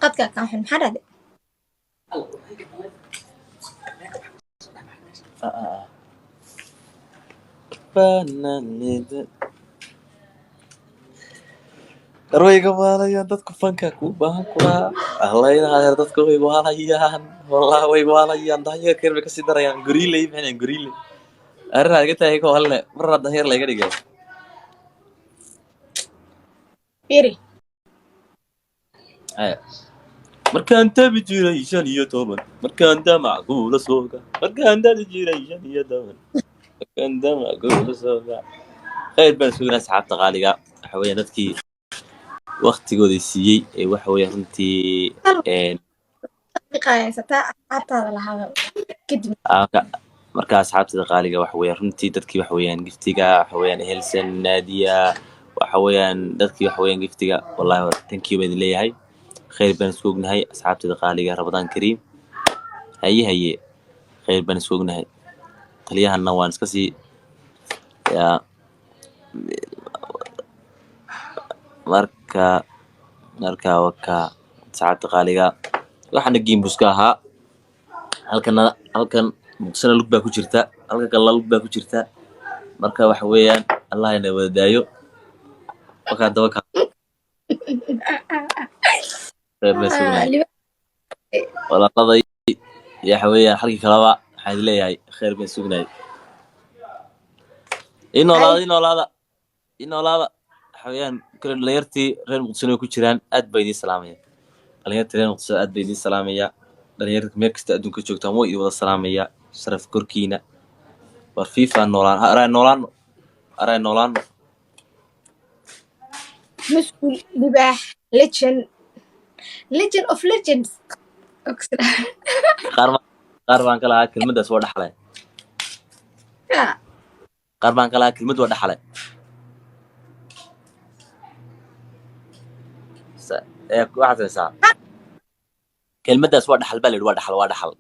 Qadka kaa xun, maxaa dhahday? Bananida. Way iga waalayaan dadku, fanka kuu baahan kulaa allaynahadeer, dadku way waalayaan, wallah way waalayaan. Danyeerka yar bay kasii darayaan, goriile ii bixinayaan, goriile. Arrinaa iga tahay ka walne marna danyeer layga dhigay. Fiiri. Aya. Markaan tabi jiray 15, markaan damac kuula sooga, markaan tabi jiray 15, markaan damac kuula sooga. Khayr baan sugnaa, asxaabta qaaliga. Waxa weeyaan dadkii waktigooda siiyey ee waxa weeyaan runtii Daqiiqa haysataa, asxaabtaada lahaa kadib. Marka asxaabtada qaaliga, waxa weeyaan runtii dadkii waxa weeyaan giftiga, waxa weeyaan Helsan, Naadiya, waxa weeyaan dadkii waxa weeyaan giftiga, wallahi thank you baan idin leeyahay. Khayr baan isku ognahay, asxaabtada qaaliga. Ramadaan kariim. Haye haye, khayr baan isku ognahay. Taliyahanna waan iska sii yaa. Marka waka asxaabta qaaliga, waxaana giimbuska ahaa halkana, halkan Muqdishona lug baa ku jirta, halka kalena lug baa ku jirta. Marka waxa weeyaan Allah ina wada daayo. Wakaa daba ka khayr baan isku ognahay. Walaaladay iyo waxa weeyaan halkii kaleba waxaan idin leeyahay khayr baan sugnahay. Ii noolaada, ii noolaada, ii noolaada. Waxa weeyaan kale dhalinyartii reer Muqdishona way ku jiraan, aad baa idiin salaamaya. Dhalinyartii reer Muqdisho aad baa idiin salaamaya. Dhalinyarta meel kasta adduunka joogtaan way idin wada salaamaya. Sharaf korkiina. War FIFA noolaan, aray noolaano, aray noolaano. Mas-uul, libaax, legend, legend of legends. Qaar baan ka lahaa kelmaddaas waa dhaxlay. Qaar baan ka lahaa kelmad waa dhaxlay. Waxaad sameysaa, kelmaddaas waa dhaxal baa la yidhi, waa dhaxal, waa dhaxal,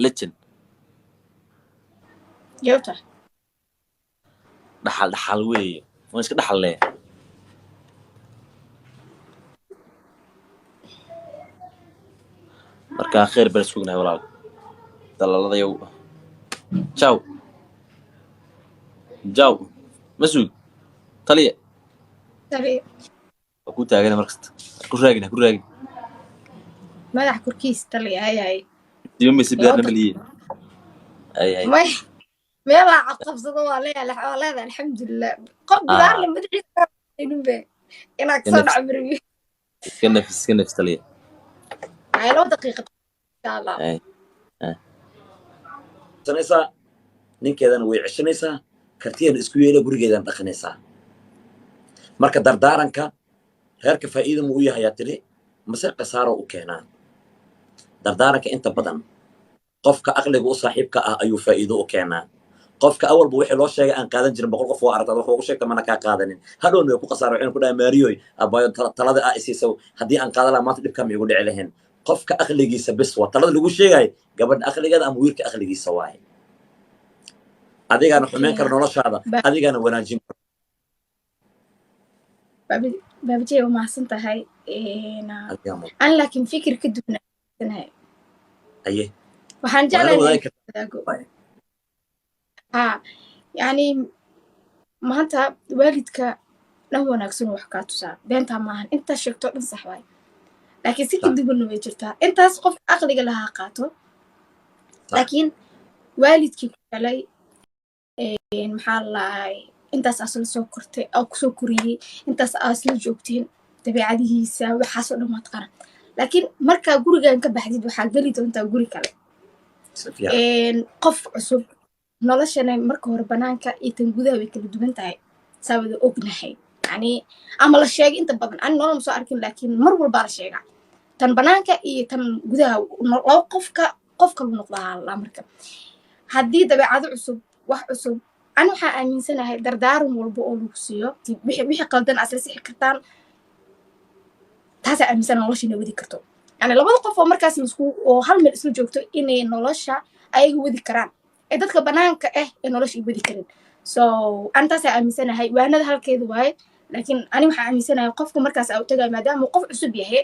legend. Jawaabta. Dhaxal, dhaxal weeye, waan iska dhaxal. Marka khayr baan isugnahay, walaal dalaladayow. Ciao ciao, masuud taliya. Taliya. Waa ku taagana markasta, ku raagin, ha ku raagin. Madax korkiis, taliya, hay hay. Diba mayse bidaarna maliye, ay ay. May meelaa caqabsado waa leeyahay, waa leedahay, alxamdulilah. Qof bidaar le madaxiisa inube inaa kasoo dhaco mariyo. Iska nafis, iska nafis, taliya. Hay, 2 daqiiqa insha Allah. Ay. Sanaysaa ninkeedana way ceshanaysaa, kartiyana isku yeela, gurigeedana dhaqanaysaa. Marka dardaaranka reerka faa'iida mu u yahayaa tiri mase khasaaro u keenaa? Dardaaranka inta badan qofka aqliga u saaxiibka ah ayuu faa'iido u keenaa. Qofka awalba wixii loo sheegay aan qaadan jirin, 100 qof oo aragta wax ugu sheegta mana kaa qaadanin, hadhowna way ku khasaara, waxayna ku dhahay: "Maariyoy abayo, talada aa isiisow haddii aan qaadan lahaa maanta dhibkaa ma igu dhici lahayn." Qofka aqligiisa bis waa talada lagu sheegayo, gabadha aqligeeda ama wiilka aqligiisa waaye. Adigaana xumeyn kara noloshaada, adigaana wanaajin kara. Baabajey, waa mahadsan tahay. Adigaa mudan. An laakiin fikir ka duwanahay. Haye. Waxaan waana jeclahay wadaagi inaan wadaago. Ha, yani maanta waalidka dhan wanaagsan wax kaa tusaa, beentaa maahan, intaas sheegto dhan sax waay, laakiin si ka duwanna way jirtaa. Intaas qofka aqliga lahaa qaato. Laakiin waalidkii ku dhalay, maxaa la lahay, intaas aasla soo kortay oo kusoo koriyey, intaas aasla joogteen, dabeecadihiisa waxaasoo dhan waa taqaana. Laakiin markaa gurigan ka baxdid, waxaa geli doontaa guri kale, Si fiican. qof cusub. Noloshana marka hore banaanka iyo tan gudaha way kala duwan tahay, saa wada ognahay. Yani ama la sheegay inta badan, ani nolol ma soo arkin, laakiin mar walbaa la sheegaa tan banaanka iyo tan gudaha laba qofka qof kalu noqdaa la. Marka haddii dabeecado cusub, wax cusub, ani waxaa aaminsanahay dardaaran walba oo lagu siiyo, wixii qaldan aad isla sixi kartaan. Taasaa aaminsan nolosha inay wadi karto. Yani labada qof oo markaas isku oo hal meel isla joogto inay nolosha ayaga wadi karaan, ee dadka banaanka ah ee nolosha ay wadi karin. So ani taasaa aaminsanahay. Waanada halkeeda waaye, laakiin ani waxaa aaminsanahay qofka markaas aa u tagayo, maadaama uu qof cusub yahay.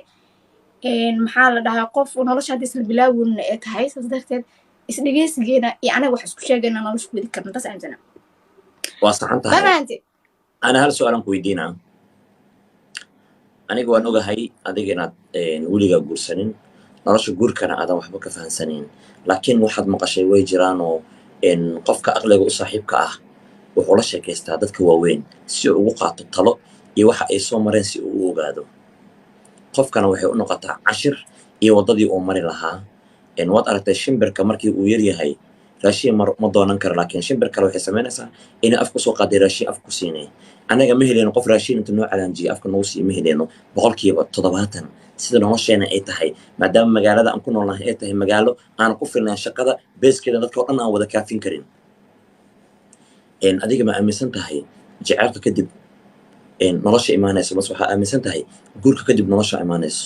Maxaa la dhahaa, qof nolosha hadda isla bilaaweyna ee tahay, saas darteed isdhegeysigeena iyo anaga wax isku sheegayna nolosha ku wadi karna, taas aaminsana. Waa saxan Ma tahay. Fahanti? Ana hal su-aalan ku weydiinaa. Aniga waan ogahay adiga inaad weligaa guursanin, nolosha guurkana aadan waxba ka fahansanin, laakiin waxaad maqashay way jiraanoo qofka aqliga u saaxiibka ah wuxuu la sheekaystaa dadka waaweyn si uu ugu qaato talo iyo waxa ay soo mareen si uu u ogaado. Qofkana waxay u noqotaa cashir iyo waddadii uu mari lahaa. Waad aragtay shimbirka markii uu yar yahay raashin ma doonan karo, laakiin shimbir kale waxay samaynaysaa inay af kusoo qaaday raashin af ku siinay. Annaga ma heleyno qof raashin inta noo calaanjiya afka nagu siiya, ma heleyno 70% sida nolosheena ay tahay, maadaama magaalada aan ku noolnahay ay tahay magaalo aan ku filnayn shaqada beeskeeda dadka oo dhan aan wada kaafin karin. Adiga ma aaminsan tahay jaceylka kadib nolosha imaanayso, bas waxaa aaminsan tahay guurka kadib nolosha imaanayso?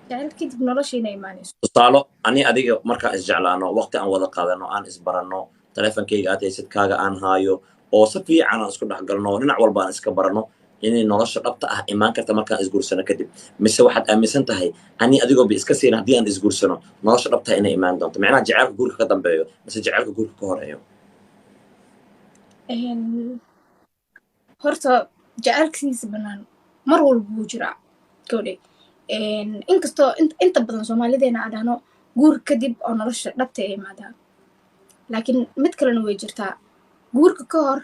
Jacayl kadib nolosha inay imaanayso. Tusaalo, ani adiga markaan isjeclaano, waqti aan wada qaadano, aan isbaranno, taleefonkayga aad haysid, kaaga aan haayo, oo si fiican aan isku dhex galno, dhinac walba aan iska barano, inay nolosha dhabta ah imaan karta markaan isguursano kadib, mise waxaad aaminsan tahay ani adigoo ba iska siin haddii aan isguursano nolosha dhabta inay imaan doonto? Micnaha jaceylka guurka ka dambeeyo mise jaceylka guurka ka horeeyo? Horta jacaylkiisa banaan mar walba wuu jiraa gabadhe. Inkastoo inta badan Soomaalideena aan dhahno guur kadib oo nolosha dhabta ay imaadaa, laakiin mid kalena way jirtaa. Guurka ka hor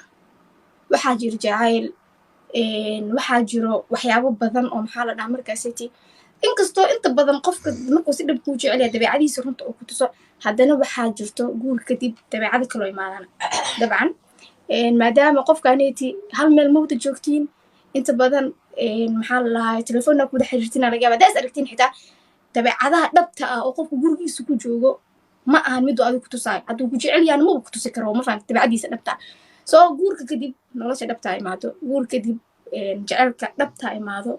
waxaa jira jacayl, waxaa jiro waxyaabo badan oo, maxaa la dhahaa, markaasiti inkastoo inta badan qofka markuu si dhab kuu jecel yahay dabeecadiisa runta uu ku tuso, haddana waxaa jirto guur kadib dabeecado kaloo imaadaan dabcan, maadaama qofkaaneti hal meel ma wada joogtiin inta badan, maxaa la dhahaa, telefoonna ku wada xiriirtiin laga yaaba haddaa is aragtiin. Xitaa dabeecadaha dhabta ah oo qofka gurigiisa ku joogo ma ahan miduu adigu ku tusaayo. Hadduu ku jecel yahana maba ku tusi karo, ma fahamta, dabeecadiisa dhabta ah. So guurka kadib nolosha dhabtaa imaado, guur kadib jaceylka dhabtaa imaado,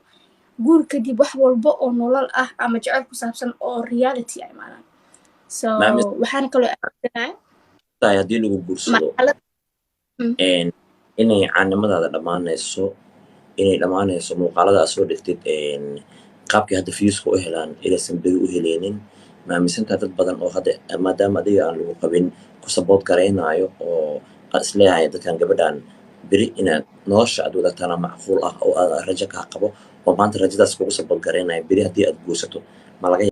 guur kadib wax walba oo nolol ah ama jeceyl ku saabsan oo reality a imaadaan. So waxaana kaloo aaminsanahay Tahay haddii lagu guursado marxalad inay caanimadaada dhammaanayso, inay dhammaanayso muuqaalada aad soo dhigtid, qaabkii hadda viewska u helaan inaysan beri u heleynin. Ma aaminsantaha dad badan oo hadda, maadaama adiga aan lagu qabin, ku support garaynaayo oo aad isleeyahay dadkan gabadhan beri inaad nolosha aad wadaagtaana macquul ah oo aad rajo kaa qabo oo maanta rajadaas kugu support garaynaayo, beri haddii aad guursato ma laga